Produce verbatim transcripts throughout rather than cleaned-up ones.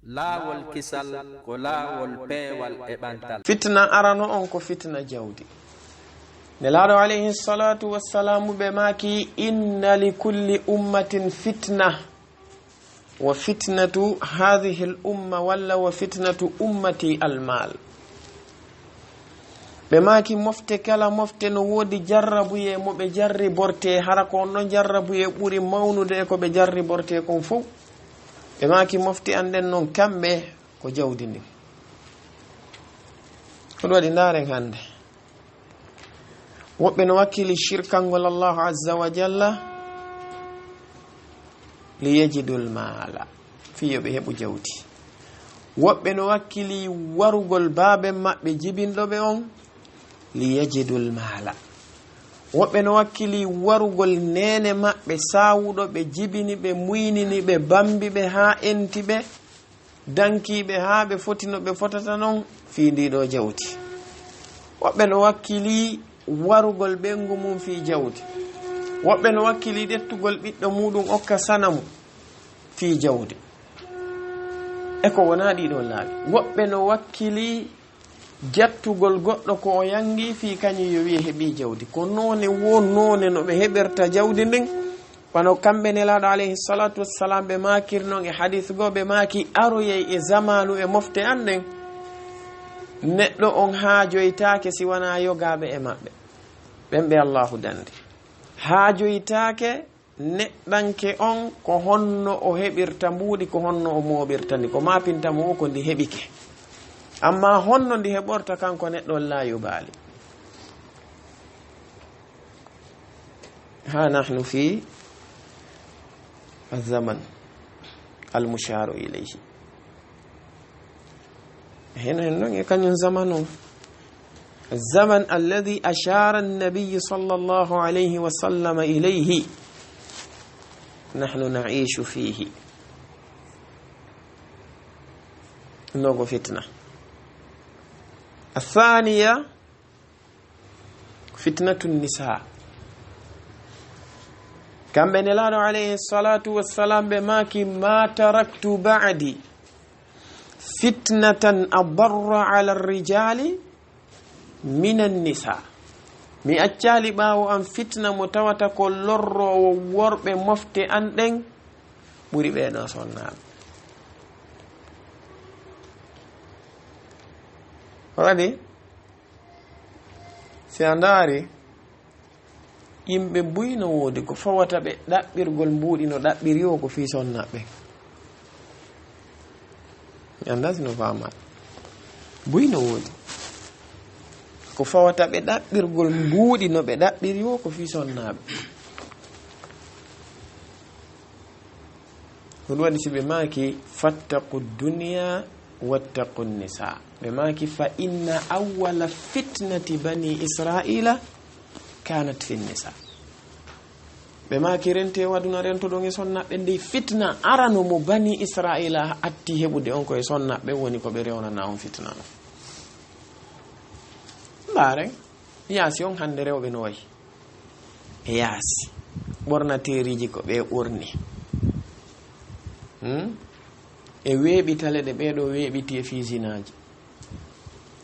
Laawol kisal ko laawol peewal e ɓantal. Fitna arano on ko fitna jawdi. Nelaaɗo alayhi salatu wassalamu ɓe maaki, "Inna li kulli ummatin fitna, wa fitnatu hadhihi al umma, walla wa fitnatu ummati al mal." Ɓe maaki, "Mofte kala mofte no woodi jarrabuyee mo ɓe jarribortee, hara ko on ɗon jarrabuyee ɓuri mawnude e ko ɓe jarribortee kon fow." Ɓe maaki, "Mofte an ɗen non kamɓe ko jawdi ndin." Ko ɗum waɗi ndaaren hannde. Woɓɓe no wakkili shirkangol Allahu azza wa jalla, li yajidul maala, fii yo ɓe heɓu jawdi. Woɓɓe no wakkili warugol baaben maɓɓe jibinɗo ɓe on, li yajidul maala. Woɓɓe no wakkili warugol neene maɓɓe saawuɗo ɓe, jibini ɓe, muynini ɓe, bambi ɓe haa enti ɓe, dankiiɓe haa ɓe foti no ɓe fotata non fii ndii ɗoo jawdi. Woɓɓe no wakkili warugol ɓeyngu mum fii jawdi. Woɓɓe no wakkili ƴettugol ɓiɗɗo muuɗum okka sanamu fii jawdi. E ko wonaa ɗii ɗoo laabi. Woɓɓe no wakkili jattugol goɗɗo ko o yangi fii kañum yo wi'e heɓii jawdi. Ko noone woo noone no ɓe heɓirta jawdi ndin. Wano kamɓe Nelaaɗo alayhi salatu wassalam ɓe maakiri non e hadis goo, ɓe maaki aroyay e zamaanu e mofte an ɗen, neɗɗo on haajoytaake si wanaa yogaaɓe e maɓɓe. Ɓen ɓe Allahu dandi. Haajoytaake neɗɗanke on ko honno o heɓirta mbuuɗi, ko honno o mooɓirta ndi, ko maapinta mo o ko ndi heɓike. Amma honno ndi heɓorta kanko neɗɗo on laa yubaali. ها نحن في الزمن المشار إليه. Hino hen non e kañum zamanu. الزمن الذي أشار النبي صلى الله عليه وسلم إليه نحن نعيش فيه. Nogo fitna. الثانية Fitnatu nisa. Kamɓe Nelaaɗo alayhi salatu wassalam ɓe maaki, "Ma taraktu ba'di fitnatan adarra ala rijali minan nisa." Mi accaali ɓaawo an fitna mo tawata ko lorroowo worɓe mofte an ɗen ɓuri ɓee ɗoo sonnaaɓe. Waɗi? Si a ndaari, yimɓe buy no woodi ko fawata ɓe ɗaɓɓirgol mbuuɗi no ɗaɓɓiri woo ko fii sonnaaɓe. Mi anndaa si no faamaa. Buy no woodi ko fawata ɓe ɗaɓɓirgol mbuuɗi no ɓe ɗaɓɓiri woo ko fii sonnaaɓe. Ko ɗum waɗi si ɓe maaki, "Fattaqu dunya wattaqu nisa." Ɓe maaki, "Fa inna awwala fitnati bani Israila kanat fi nisa." Ɓe maaki, "Rentee aduna, rentoɗon e sonnaaɓe, ndey fitna arano mo bani Israila atti heɓude on ko e sonnaaɓe woni ko ɓe rewnana on fitna on." Mbaaren, yaasi on hannde rewɓe no wayi. E yaasi. Ɓornateeriiji ko ɓe ɓorni. Hmm? E weeɓitale ɗe ɓee ɗoo weeɓiti e fii zinaaji.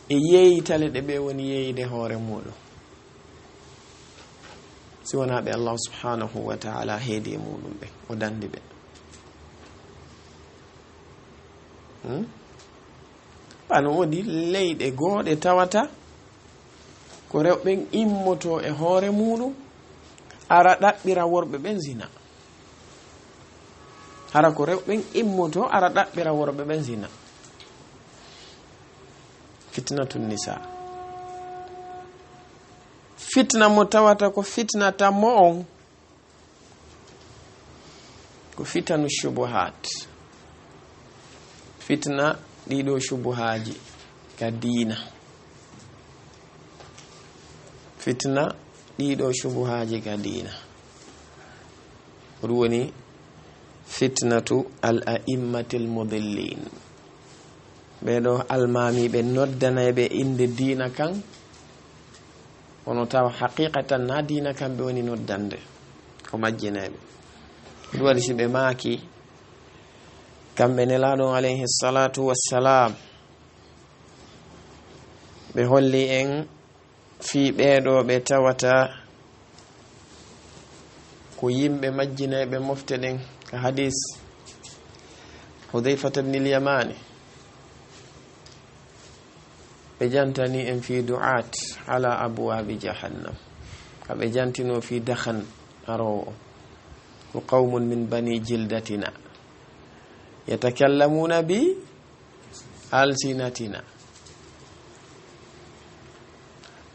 E yeeyitale ɗe ɓe woni yeeyide hoore muuɗum. Si wonaa ɓe Allahu subhanahu wa ta'ala heedi e muuɗum ɓe, o dandi ɓe. Hmm? Wano woodi leyɗe goo ɗe tawata ko rewɓe ɓen immotoo e hoore muuɗum, ara ɗaɓɓira worɓe ɓen zina. Hara ko rewɓe ɓen immotoo, ara ɗaɓɓira worɓe ɓen zina. Fitnatu nisa. Fitna mo tawata ko fitna tammo on, ko fitanu shubuhat. Fitna ɗiɗo shubuhaaji ka diina. Fitna ɗiɗo shubuhaaji ka diina. Ko ɗum woni fitnatu al a'immatil mudillin. Ɓee ɗoo almaamiiɓe noddanayɓe innde diina kan, kono tawa haqiqatan na diina kan ɓe woni noddande, ko majjinayɓe. Ɗum waɗi si ɓe maaki, Kamɓe Nelaaɗo on alayhi salaatu wassalaam, ɓe holli en fii ɓee ɗoo ɓe tawata ko yimɓe majjinayɓe mofte ɗen, ka hadiis Hudayfata ibn al-Yamani. Ɓe jantani en fii du'aat ala abwaabi jahannam. Ka ɓe jantinoo fii dahan aroowo on. Ko qawmun min bani jildatina. Yatakallamuna bi alsinatina.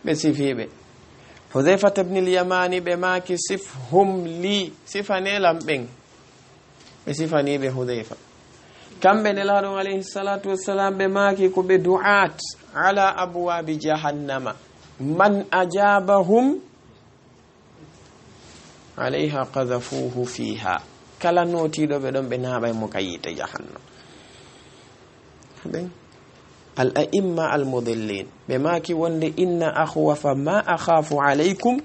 Ɓe sifii ɓe. Hudhayfata ibn al-Yamani ɓe maaki, "Sifhum li, sifanee lan ɓen." Ɓe sifanii ɓe Hudhayfa. Kamɓe Nelaaɗo on alayhi salatu wassalam ɓe maaki ko ɓe du'aat ala abwaabi jahannama. Man ajabahum alayha qadhafuhu fiha. Kala nootiiɗo ɓe ɗon, ɓe naaɓay mo ka yiite jahannama. Ɓen al a'imma al mudillin. Ɓe maaki wonde, "Inna akhwafa ma akhafu alaykum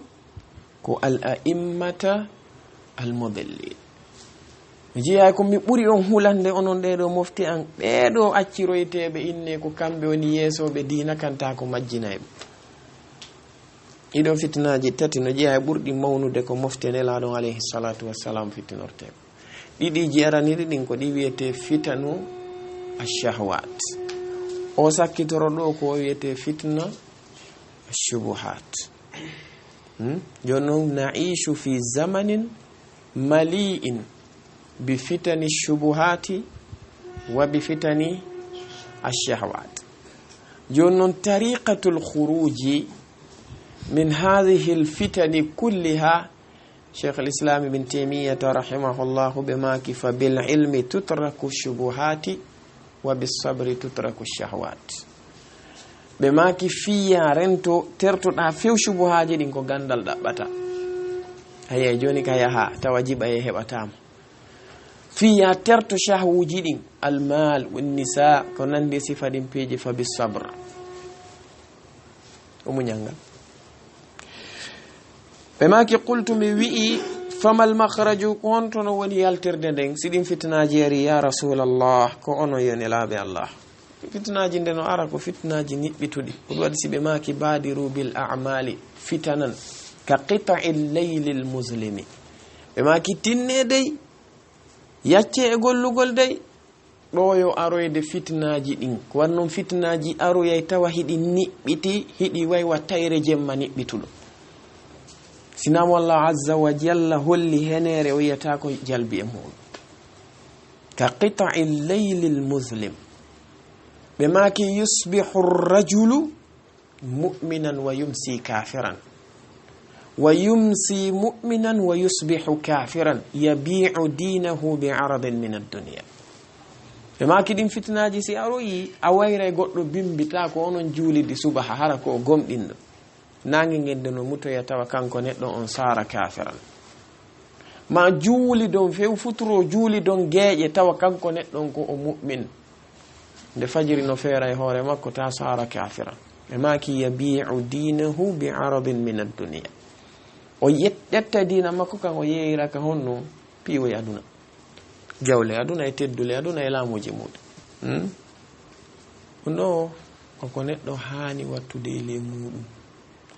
ko al a'immata al mudillin." Mi jiyay ko mi ɓuri on hulande onon ɗee ɗoo mofte an, ɓee ɗoo acciroyteeɓe inne ko kamɓe woni yeesooɓe diina kan taa ko majjinayɓe. Ɗii ɗoo fitinaaji tati no jeyaa e ɓurɗi mawnude ko mofte Nelaaɗo on alayhi salatu wassalam fitinortee. Ɗiɗiiji araniiɗi ɗin ko ɗi wiyetee fitanu ash-shahwat. O sakkitoro ɗoo ko o wiyetee fitna ash-shubuhat. Hmm? Jooni non, na'ishu fi zamanin mali'in bi fitani shubuhati wa bi fitani ash-shahwat. Jooni non, tariqatul khuruji min hadhihi al-fitani kulliha, Sheikh al-Islam Ibn Taymiyyah rahimahullahu ɓe maaki, "Fa bil ilmi tutraku shubuhati wa bis sabri tutraku shahwat." Ɓe maaki, "Fiya rento tertoɗaa few shubuhaaji ɗin ko gandal ɗaɓɓata." Aye, jooni ka yaha tawa jiɓa e heɓataama. Fiya terto shahwuuji ɗin, al mal, wan nisa, ko nandi e sifa ɗin piiji, fa bis sabr. O muñal ngal. Ɓe maaki, "Qultu, mi wi'i, famal makhraju, ko honto no woni yaltirde nden, si ɗin fitinaaji ari, ya Rasulallah, ko onon yo nelaaɓe Allah?" Fitinaaji nde no ara ko fitinaaji niɓɓituɗi. Ko ɗum waɗi si ɓe maaki, "Badiru bil a'mali fitanan ka qita'il laylil muzlimi." Ɓe maaki, "Tinnee dey, yaccee e gollugol dey." Ɓooyo aroyde fitinaaji ɗin. Ko waɗi non fitinaaji aroyay tawa hiɗi niɓɓiti, hiɗi way wa tayre jemma niɓɓituɗo. Sinaa mo Allah azza wa jalla holli heneere o yi'ataa ko jalbi e muɗum. Ka qita'il laylil muzlim. Ɓe maaki, "Yusbihu rajulu mu'minan wa yumsi kafiran. Wa yumsi mu'minan wa yusbihu kafiran. Yabi'u dinahu bi aradin min ad-dunya." Ɓe maaki ɗin fitinaaji si aroyi, a wayray goɗɗo bimbitaa ko onon juulidi subaha, hara ko o gomɗinɗo. Naange ngen nde no mutoya tawa kanko neɗɗo on saara kafiran. Ma juuli don few futuro juuli don geeƴe tawa kanko neɗɗo on ko o mu'min. Nde fajiri no feera e hoore makko, ta saara kaafira. Ɓe maaki, "Yabi'u dinahu bi aradin min ad-dunya." O yet-, ƴetta diina makko kan, o yeeyira ka honno? Piiwoy aduna. Jawle aduna e teddule aduna e laamuuji muuɗum. Hmm? Ɗum ɗoo ko ko neɗɗo haani wattude e ley muuɗum.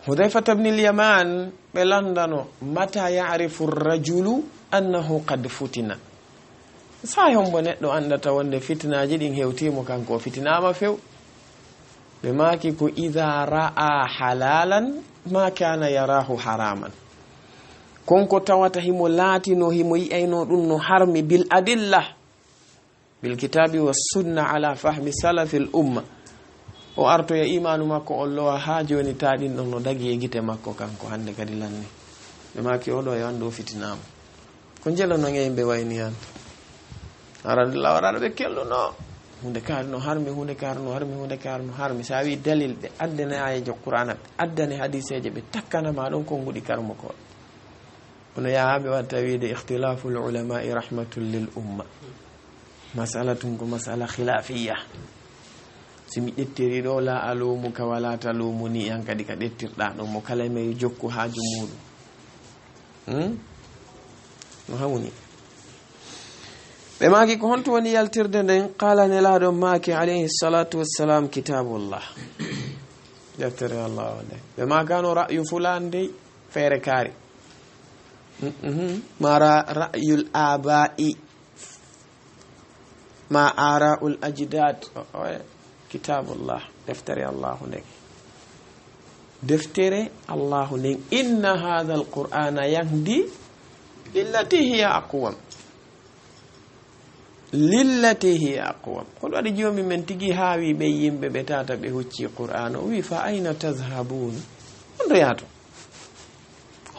Hudayfata ibn al-Yaman, ɓe landano, "Mata ya'rifu ar-rajulu annahu qad futina?" Saa'i hombo neɗɗo anndata wonde fitinaaji ɗin hewtii mo, kanko o fitinaama few? Ɓe maaki ko, "Idha ra'a halalan ma kana yarahu haraman." Kon ko tawata himo laatino, himo yi'ayno ɗum no harmi bil adilla, bil kitabi was sunna ala fahmi salafil umma. O artoya imaanu makko on lowa haa jooni, ta ɗin ɗon no dagi e gite makko kanko hannde kadi lanni. Ɓe maaki, "O ɗoo yo anndu o fitinaama." Ko njelono nge yimɓe wayni an. Aran lawaraɗo ɓe kelluno. Hunde kaari no harmi, hunde kaari no harmi, hunde kaari no harmi. Sa wi dalil ɓe addane aayeejo Qur'aana, ɓe addane hadiiseeje, ɓe takkana ma ɗon konnguɗi karmo ko. Kono yaha ɓe watta wiide ikhtilaful ulama'i rahmatun lil umma. Masala tun ko masala khilafiyya. Si mi ƴettiri ɗo, la a luumu ka wala ta luumu ni, an kadi ka ƴettirɗa ɗo, mo kala e men yo jokku haaju muɗum. Hmm? No hamuni. Ɓe maaki, "Ko honto woni yaltirde nden?" Qaala, Nelaaɗo maaki, alayhi salatu wassalam, "Kitabullah." Deftere Allah on nden. Ɓe maakano, "Ra'yu fulaan dey, feere kaari. Mhm. Ma ra-, ra'yul aba'i, ma ara'ul ajdad." O, o, Kitabullah, deftere Allahu nden. Deftere Allahu nden. "Inna hadha al-Qur'ana yahdi lillati hiya aqwam." "Lillati hiya aqwam." Ko ɗum waɗi Joomi men tigi haawi ɓe yimɓe ɓe tata ɓe hucci Qur'aana. O wi'i, "Fa ayna tadhhabun?" Honto yaato?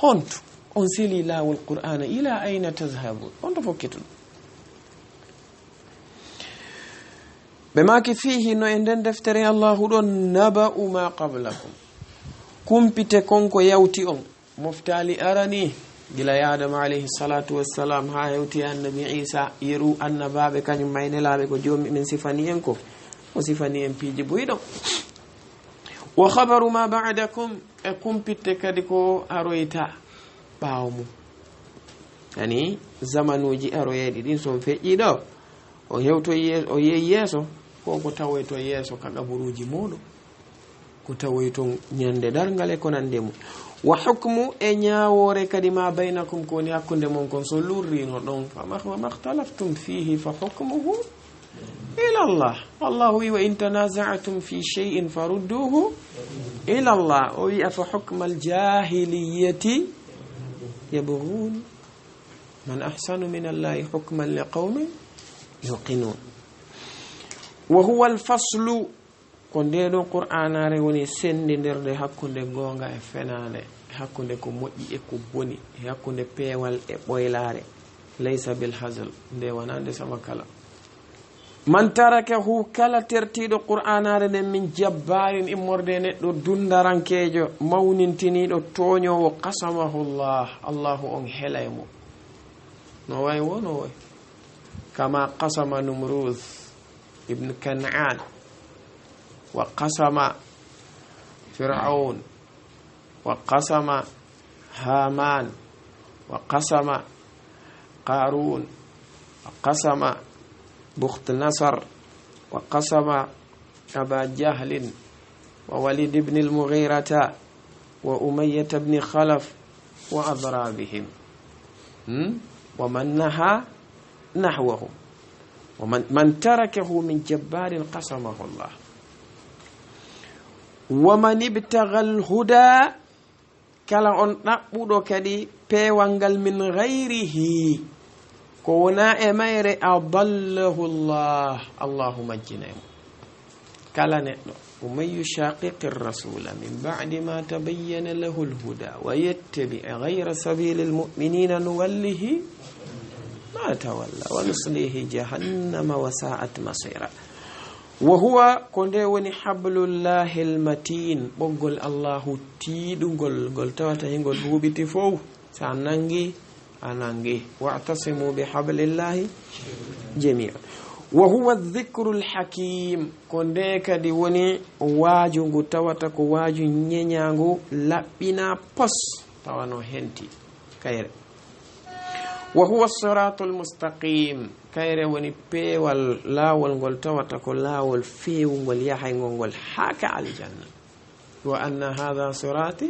Honto on seli laawol Qur'aana? "Ila ayna tadhhabun?" Honto fokkiton? Ɓe maaki, "Fihi", no e nden deftere Allahu ɗon, "naba'u ma qablakum." Kumpite kon ko yawti on. Moftaali arani, gila e Aadama alayhi salatu wassalam, haa hewti e Annabi Iisa, yeru annabaaɓe, kañum ma e nelaaɓe ko Joomi men sifani en ko. O sifani en piiji buy ɗon. "Wa khabaru ma ba'dakum", e kumpitte kadi ko aroyta ɓaawo mum. Yani, zamanuuji aroyeeɗi ɗin, so on feƴƴii ɗo, on hewtoyi ye-, on yehi yeeso, ko ko tawoyto yeeso ka qaburuuji muuɗum. Ko tawoyton ñande darngal e ko nandi e mum. "Wa hukmu", e ñaawoore kadi, "ma baynakum", ko woni hakkunde mon kon, so lurriino ɗon, fa ma-, "wa makhtalaftum fihi fa hukmuhu ila Allah." Allahu wi'i, "Wa in tanaza'tum fi shay'in farudduhu ila Allah." O wi'a, "Fa hukmal jahiliyyati yabghun, man ahsanu min Allahi hukman li qawmin yuqinun." "Wa huwa al-faslu", ko ndee ɗoo Qur'aanaare woni senndindirde hakkunde goonga e fenaande, hakkunde ko moƴƴi e ko boni, e hakkunde peewal e ɓoylaare. "Laysa bil hazl", nde wonaa nde sama kala. "Man tarakahu", kala tertiiɗo Qur'aanaare nden, "min jabbaarin", immorde e neɗɗo dundarankeejo, mawnintiniiɗo, tooñoowo, "qasamahu Allah", Allahu on helay mo. No way wo, no way. "Kama qasama Numrud ibn Kan'an, wa qasama Fir'aun, wa qasama Haman, wa qasama Qarun, wa qasama Bukht Nasar, wa qasama Aba Jahlin, wa Walid ibn al-Mughirata, wa Umayyah ibn Khalaf, wa adrabihim." Hmm? "Wa man naha nahwahum. Wa man, man tarakahu min jabbarin qasamahu Allah. Wa man ibtaghal huda", kala on ɗaɓɓuɗo kadi peewal ngal, "min ghayrihi", ko wonaa e mayre, "adallahu Allah", Allahu majjinay mo. Kala neɗɗo, "wa man yushaqiqir rasula min ba'di ma tabayyana lahul huda wa yattabi' ghayra sabilil mu'minina nuwallihi ma tawalla wa nuslihi jahannama wa sa'at masira." "Wa huwa", ko nde woni, "hablullahil matin", ɓoggol Allahu tiiɗungol, ngol tawata hingol huuɓiti fow. Sa nangi, a nangi. "Wa'tasimu bi hablillahi jami'an." "Wa huwa dhikrul hakim", ko nde kadi woni waaju ngu tawata ko waaju ñeñaangu, laɓɓinaa pos, tawa no henti kayre. "Wa huwa siratul mustaqim", kayre woni peewal, laawol ngol tawata ko laawol feewungol, yahayngol ngol haa ka aljanna. "Wa anna hadha sirati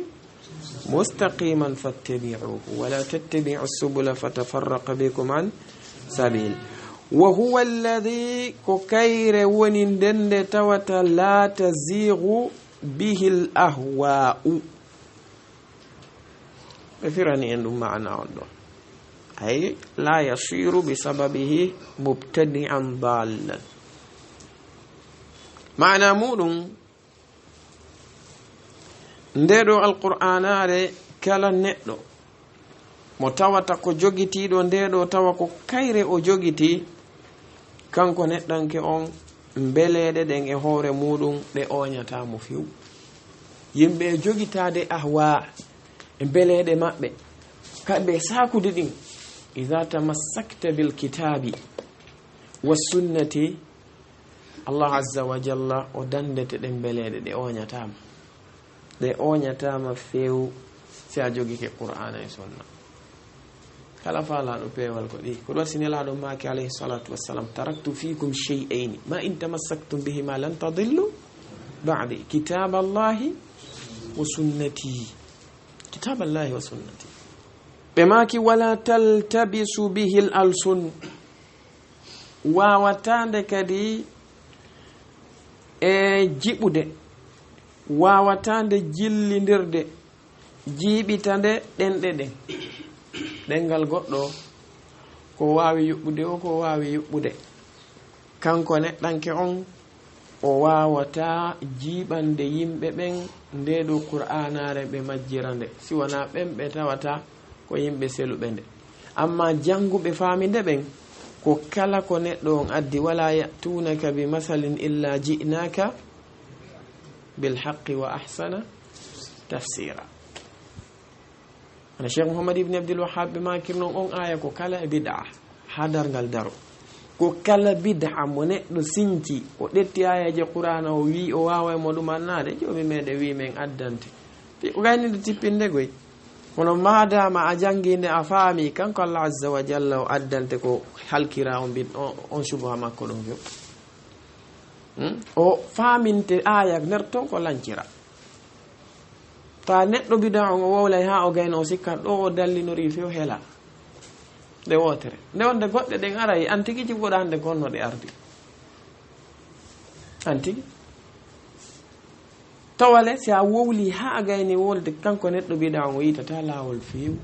mustaqiman fattabi'uhu wa la tattabi'us subula fatafarraqa bikum an sabil." "Wa huwa alladhi", ko kayre woni nden nde tawata, "la tazighu bihil ahwa'u." Ɓe firani en ɗum maana on ɗo. Ay, "la yasiru bi sababihi mubtadi'an dallan." Maana muɗum, nde ɗo Alqur'aanaare, kala neɗɗo mo tawata ko jogitiiɗo nde ɗo, tawa ko kayre o jogitii, kanko neɗɗanke on, mbeleeɗe ɗen e hoore muɗum, ɗe ooñataa mo few. Yimɓe e jogitaade ahwa e mbeleeɗe maɓɓe, kamɓe e saakude ɗin. "Idha tamassakta bil kitabi was sunnati", Allah azza wa jalla o dandete ɗen mbeleeɗe, ɗe ooñataa ma. Ɗe ooñataa ma few si a jogike Qur'aana e Sunna. Kala faalaaɗo peewal ko ɗi. Ko ɗum waɗi si Nelaaɗo maaki, alayhi salatu wassalam, "Taraktu fiikum shay'ayni, ma in tamassaktum bihima lan tadillu ba'di, kitaballahi wa sunnati." Kitaballahi wa sunnati. Ɓe maaki, "Wala taltabisu bihil alsun." Waawataande kadi e jiɓude, waawataande jillindirde, jiiɓitande ɗenɗe ɗen. Ɗenngal goɗɗo, ko waawi yuɓɓude o, ko waawi yuɓɓude. Kanko neɗɗanke on, o waawataa jiiɓande yimɓe ɓen ndee ɗoo Qur'aanaare ɓe majjira nde, si wanaa ɓen ɓe tawata ko yimɓe seluɓe nde. Ammaa jannguɓe faaminde ɓen, ko kala ko neɗɗo on addi, "Walaa ya'tuunaka bi masalin illaa ji'naaka bil haqqi wa ahsana tafsiira." Wano Cheikh Muhammad ibn Abdul Wahhab ɓe maakirno on aaya ko kala e bid'a haa darngal daro. Ko kala bid'a mo neɗɗo sinci, o ƴetti aayeeje Qur'aana, o wi'i o waaway mo ɗum annaade, Joomi meɗen wi'i men addante. Fi-, o gayni nde tippinde goy. Kono maadaama a janngi nde a faami, kanko Allah Azza wa Jalla o addante ko halkira on bid-, on, on subuha makko ɗon few. Hmm? O faaminte aaya nder ton ko lancira. Taa neɗɗo bida on o wowlay haa o gayna o sikka ɗo o dallinori few hela. Nde wootere. Nde wonde goɗɗe ɗen aray, an tigi jiɓuɗa hande ko honno ɗe ardi. An tigi. Tawale si a wowli haa a gayni wolde kanko neɗɗo bida on o yitata laawol few.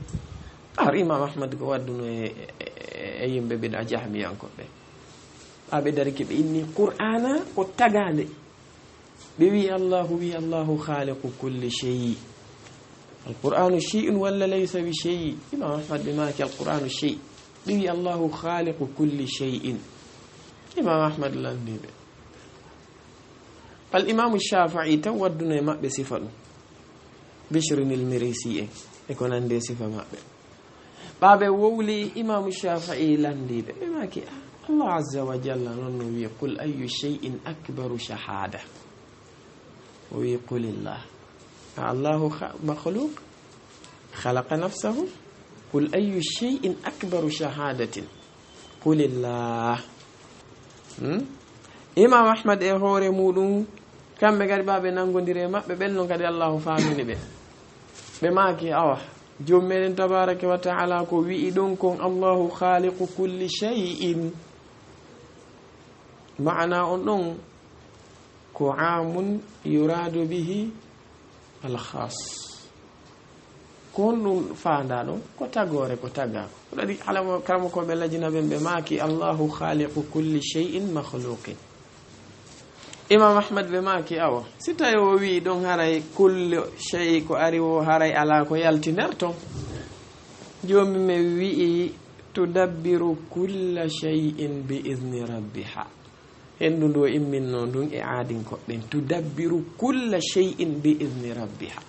Ar Imam Ahmad ko wadduno e, e, e, e yimɓe bida jahmiyankoɓe. Ɓe dariki ɓe inni Qur'aana ko tagaande. Ɓe wi'i Allahu, wi'i Allahu khaliqu kulli shay. Al-Qur'anu shay'un walla laysa bi shay? Imam Ahmad ɓe maaki Al-Qur'anu shay. Ɓe wi'i Allahu khaliqu kulli shay'in. Imam Ahmad lanndi ɓe. Al Imamu Shafi'i tan wadduno e maɓɓe sifa ɗum. Bishrin il-Mirisi en, e ko nandi e sifa maɓɓe. Ɓa ɓe wowli Imamu Shafi'i landiiɓe, ɓe maaki, "Ah, Allah Azza wa Jalla non no wi'i, 'Qul ayyu shay'in akbaru shahada?'" O wi'i, "Qulillah." A Allahu kha-, makhluq? Khalaqa nafsahu? "Qul ayyu shay'in akbaru shahadatin?" Qulillah. Hmm? Imam Ahmad e hoore muɗum, kamɓe kadi ɓa ɓe nangondiri e maɓɓe, ɓen non kadi Allahu faamini ɓe. Ɓe maaki, "Awa, Joomi meɗen tabaraka wa ta'ala ko wi'i ɗon kon, Allahu khaliqu kulli shay'in." Ma'ana on ɗon ko amun yuradu bihi al-khas. Ko honɗum faandaa ɗon? Ko tagoore, ko tagaa ko. Ko ɗaɗi, alamo-, karamokooɓe lajina ɓen, ɓe maaki, "Allahu khaliqu kulli shay'in makhluqin." Imam Ahmad ɓe maaki, "Awa, si tawi o wi'i ɗon haray kullu shay'i ko ari wo haray alaa ko yalti nder ton." Joomi men wi'i, "Tudabbiru kulla shay'in bi izni rabbiha." Hendu ndu o imminno ndun e aadinkoɓe ɓen. "Tudabbiru kulla shay'in bi izni rabbiha."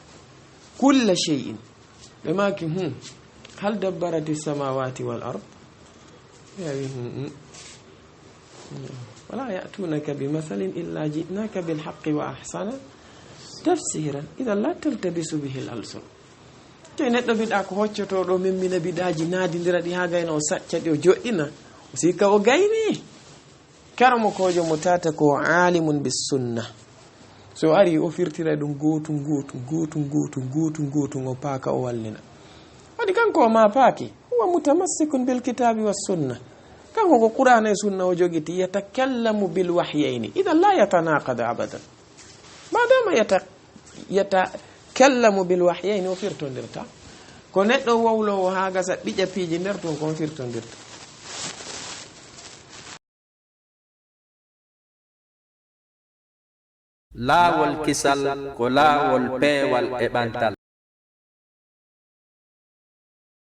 Kulla shay'in. Ɓe maaki, "Hmm, hal dabbarati samawati wal ard?" Ɓe wi, "Hmm, hmm. Wala ya'tunaka bi masalin illa ji'naka bil haqqi wa ahsana tafsiran. Idan la taltabisu bihi al alsun." Te neɗɗo bid'a ko hoccoto ɗo, men mina bid'aji naadindira ɗi haa gayna o sacca ɗi, o joɗɗina. O sikka o gayni. Karamokoojo mo tata ko alimun bis sunna. So ari o firtira ɗum gootun, gootun, gootun, gootun, gootun, gootun, o paaka, o wallina. Waɗi kanko o ma paaki, huwa mutamassikun bil kitabi was sunna. Kanko ko Qur'aana e sunna o jogiti, yatakallamu bil wahyayni. Idan la yatanaqad abadan. Madama yata-, yatakallamu bil wahyayni, o firtondirta. Ko neɗɗo wowlowo haa gasa ɓiƴa piiji nder tun, kon firtondirta. Laawol kisal ko laawol peewal e ɓantal.